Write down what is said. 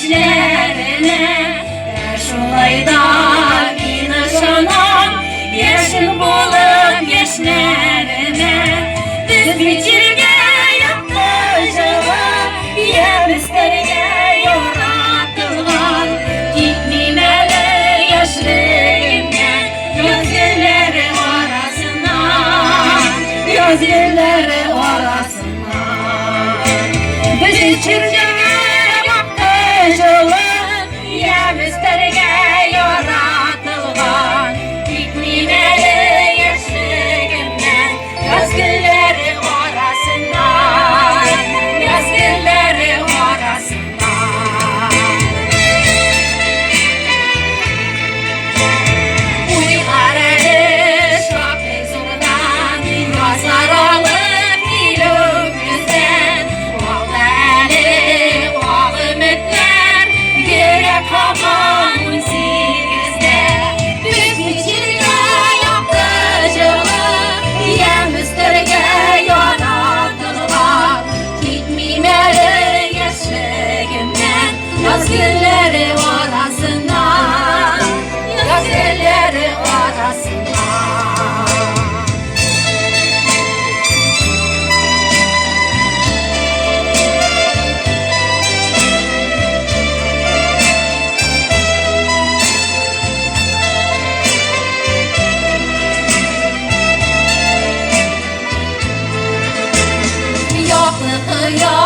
яшьләренә. Ә шулай да мин ышанам, яшел булып яшьләренә. Без бит җиргә якты җылы, ямь өстәргә яратылган. Китмим әле яшьлегемнән, яз гөлләре арасыннан, яз гөлләре арасыннан. Без бит җиргә якты җылы, ямь өстәргә яратылган. Китмим әле яшьлегемнән, яз гөлләре арасыннан, яз гөлләре арасыннан. Уйлар әле шактый зурдан, язлар алып килү көздән. Алда әле ак өметләр, йөрәк һаман 18-дә. Без бит җиргә якты җылы, ямь өстәргә яратылган. Китмим әле яшьлегемнән, яз гөлләре арасыннан, яз гөлләре арасыннан. Якты кояш.